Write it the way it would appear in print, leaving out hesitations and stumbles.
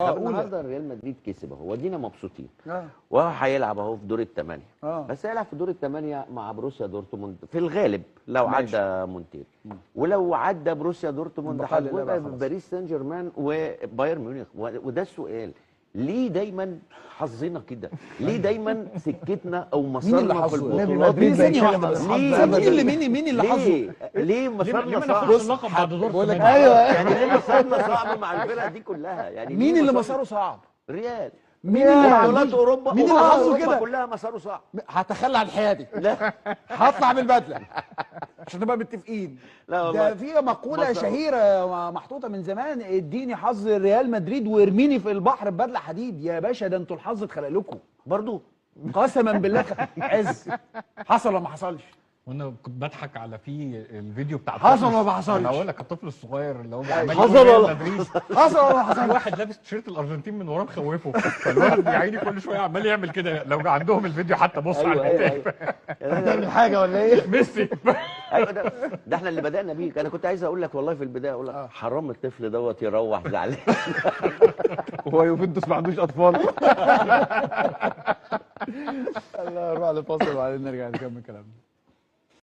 طب النهارده ريال مدريد كسب اهو، ودينا مبسوطين. وهو هيلعب اهو في دور الثمانية. بس هيلعب في دور الثمانية مع بروسيا دورتموند في الغالب لو عدى مونتيري، ولو عدى بروسيا دورتموند هيبقى باريس سان جيرمان وبايرن ميونخ. وده السؤال، ليه دايما حظنا كده؟ ليه دايما سكتنا او مسارنا في البطولات؟ مين اللي حظه؟ ليه مسارنا صعب؟ ايوه يعني ليه مسارنا صعب مع الفرق دي كلها؟ يعني مين اللي مساره صعب؟ ريال. مين اللي بطولات اوروبا؟ مين اللي حظه كده؟ كلها مساره صعب. هتخلى عن حيادي، لا هطلع بالبدله عشان نبقى متفقين. لا والله ده في مقولة شهيرة محطوطة من زمان، اديني حظ ريال مدريد وارميني في البحر ببدله حديد. يا باشا ده انتوا الحظ اتخلق لكم برضو، قسما بالله. عز حصل ولا ما حصلش؟ وانا كنت بضحك على في الفيديو بتاع حصل ولا ما حصلش؟ انا اقول لك الطفل الصغير اللي هو حصل ولا حصل ولا ما حصلش؟ واحد لابس تيشيرت الارجنتين من وراه مخوفه، فالولد يا عيني كل شوية عمال يعمل كده. لو عندهم الفيديو حتى بص على ايوه هتعمل حاجة ولا ايه؟ ميسي. ايوه ده احنا اللي بدانا بيه. انا كنت عايز اقول لك والله في البداية، اقول لك حرام الطفل دوت يروح زعلان. هو يوفنتوس ما عندوش اطفال. الله، نروح لفاصل وبعدين نرجع نكمل كلامنا.